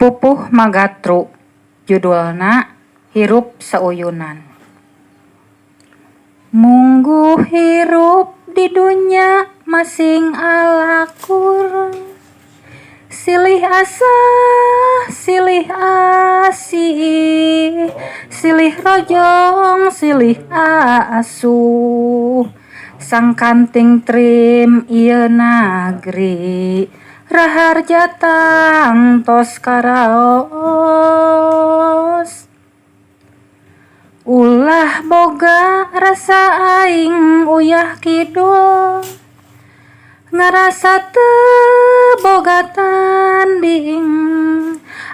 Pupuh Magatru judulna Hirup Sauyunan. Mungguh hirup di dunya masing alakur silih asah silih asih silih rojong silih asuh sangkan tingtrim ieu nagri raharja tangtos karaos. Ulah boga rasa aing uyah kidul ngarasa teu boga tanding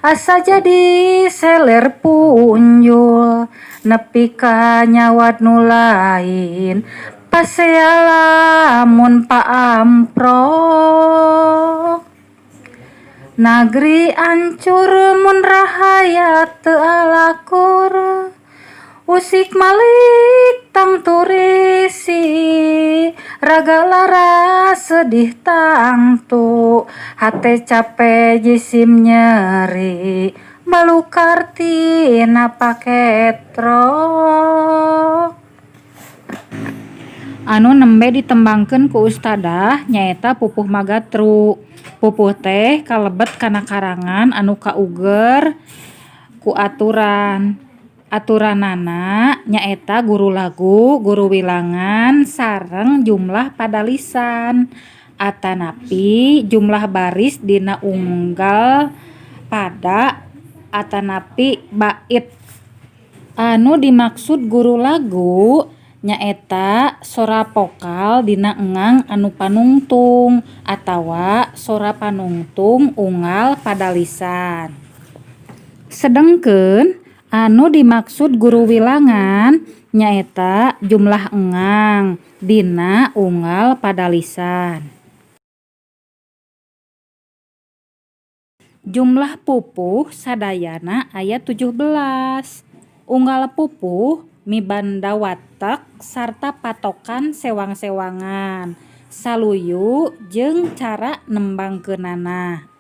asa jadi seler punjul nepi ka nyawat nu lain pasea lamun paamprok. Nagri ancur mun rahayat teu alakur usik malik tangtu risih raga lara sedih tangtu hate cape jisim nyeri balukar tina paketrok. Anu nembe ditembangkeun ku ustadah nyaeta Pupuh Magatru. Pupuh teh kalebet kana karangan anu kauger ku aturan. Aturanana nyaeta guru lagu, guru wilangan sareng jumlah padalisan atanapi jumlah baris dina unggal pada atanapi bait. Anu dimaksud guru lagu nyaeta sora vokal dina engang anu panungtung atawa sora panungtung unggal padalisan. Sedengkeun anu dimaksud guru wilangan nyaeta jumlah engang dina unggal padalisan. Jumlah pupuh sadayana aya 17. Unggal pupuh mibanda watek sarta patokan sewang-sewangan, saluyu jeung cara nembangkeunana.